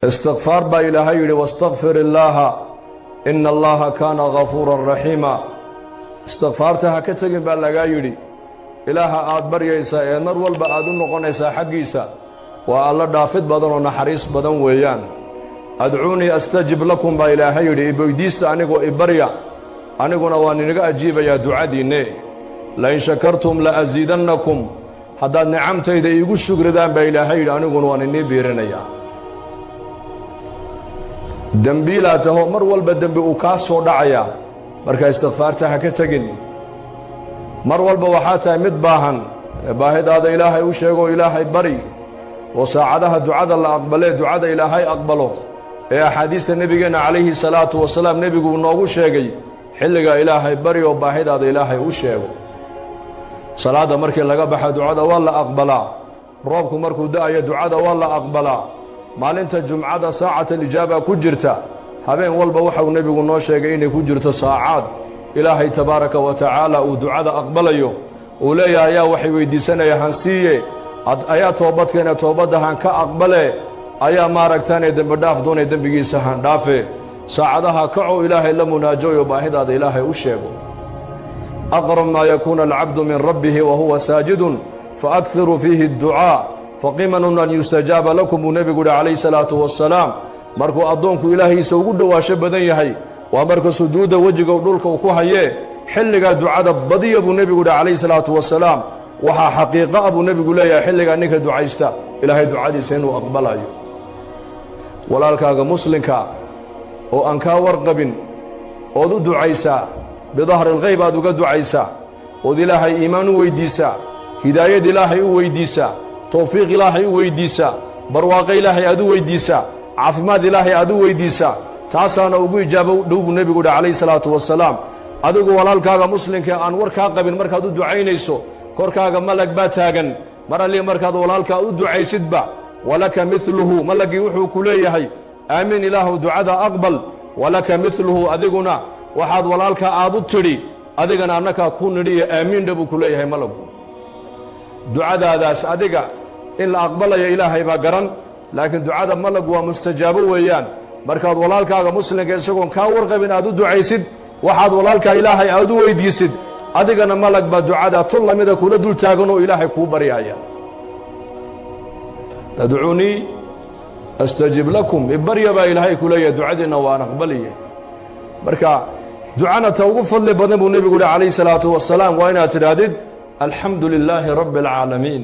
Istikfaar baa Ilaahay yidhi: "Wastakfir illaaha, ina Allaha kaana gafuuran raxiima." Istikfaarta ha ka tegin baa lagaa yidhi. Ilaaha aad baryaysaa ee mar walba aad u noqonaysaa xaggiisa waa Alla dhaafid badan oo naxariis badan weeyaan. "Adcuunii astajib lakum" baa Ilaahay yidhi. Iweydiista anigoo ibarya, aniguna waan inaga ajiibayaa ducadiinne. "Lain shakartum la asiidannakum." Haddaad nicamtayda iigu shugridaan baa Ilaahay yidhi, aniguna waan inii biirinayaa. Dembiilaa taho, mar walba dembi uu kaa soo dhacayaa, marka istikfaarta ha ka tegin. Mar walba waxaa tahay mid baahan ee baahidaada Ilaahay u sheegoo Ilaahay bari. Oo saacadaha ducada la aqbalee, ducada Ilaahay aqbalo ee axaadiista nebigeenna calayhi salaatu wasalaam nebigu noogu sheegay, xilligaa Ilaahay bari oo baahidaada Ilaahay u sheego. Salaadda markii laga baxa ducada waa la aqbalaa. Roobku markuu da'ayo ducada waa la aqbalaa. Maalinta Jumcada saacat alijaaba ku jirta. Habeen walba waxauu nebigu noo sheegay inay ku jirto saacaad Ilaahay tabaaraka wa tacaala uu ducada aqbalayo, uu leeyahay: "Ayaa waxay weydiisanaya hansiiye? Ayaa toobadkeena toobadda han ka aqbale? Ayaa maaragtaanee dembi dhaaf doonay dembigiisa han dhaafe?" Saacadaha kaco, Ilaahay la munaajooyo, baahidaada Ilaahay u sheego. "Aqrab maa yakuuna alcabdu min rabbihi wa huwa saajidun, faakiruu fiihi adducaa, faqimanun an yustajaaba lakum" buu nebigu yihi calayhi salaatu wasalaam. Markuu addoonku Ilaahiisa ugu dhowaasho badan yahay waa marka sujuudda wejiga dhulka uu ku hayee. Xilligaa ducada badiya buu nebigu yihi calayhi salaatu wasalaam. Waxaa xaqiiqo ah buu nebigu leeyahay, xilligaa ninka ducaysta Ilaahay ducadiisa inuu aqbalayo. Walaalkaaga muslimka oo aan kaa warqabin ood u ducaysaa, bidahri alghayb aad uga ducaysaa, ood Ilaahay iimaan u weyddiisaa, hidaayad Ilaahay u weyddiisaa, towfiiq Ilaahay u weyddiisaa, barwaaqo Ilaahay aad u weyddiisaa, caafimaad Ilaahay aad u weyddiisaa, taasaana ugu ijaabo dhow buu nebigu yidhi calayhi salaatu wasalaam. Adigu walaalkaaga muslimka aan war kaa qabin markaad u ducaynayso, korkaaga malag baa taagan. Mar allii markaad walaalkaa u ducaysidba, "Walaka midluhu", malagii wuxuu ku leeyahay: "Aamiin, Ilaahu ducada aqbal, walaka midluhu." Adiguna waxaad walaalkaa aad u tidhi, adigana annakaa ku nidhiyo aamiindha buu ku leeyahay malagu. Ducadaadaas adiga in la aqbalaya Ilaahay baa garan, laakiin ducada malagu waa mustajaabo weeyaan. Markaad walaalkaaga muslimka isagoon kaa warqabin aad u ducaysid, waxaad walaalkaa Ilaahay aad u weydiisid, adigana malag baa ducada tun lamida kula dul taagan oo Ilaahay kuu baryaaya. "Adcuunii astajib lakum", ibarya baa Ilaahay ku leeyahay, ducadiinna waan aqbaliye. Marka ducana ta ugu fadli badan buu nebigu yihi calayhi salaatu wasalaam waa inaad tidhaahdid: "Alxamdu lilaahi rabbi alcaalamiin."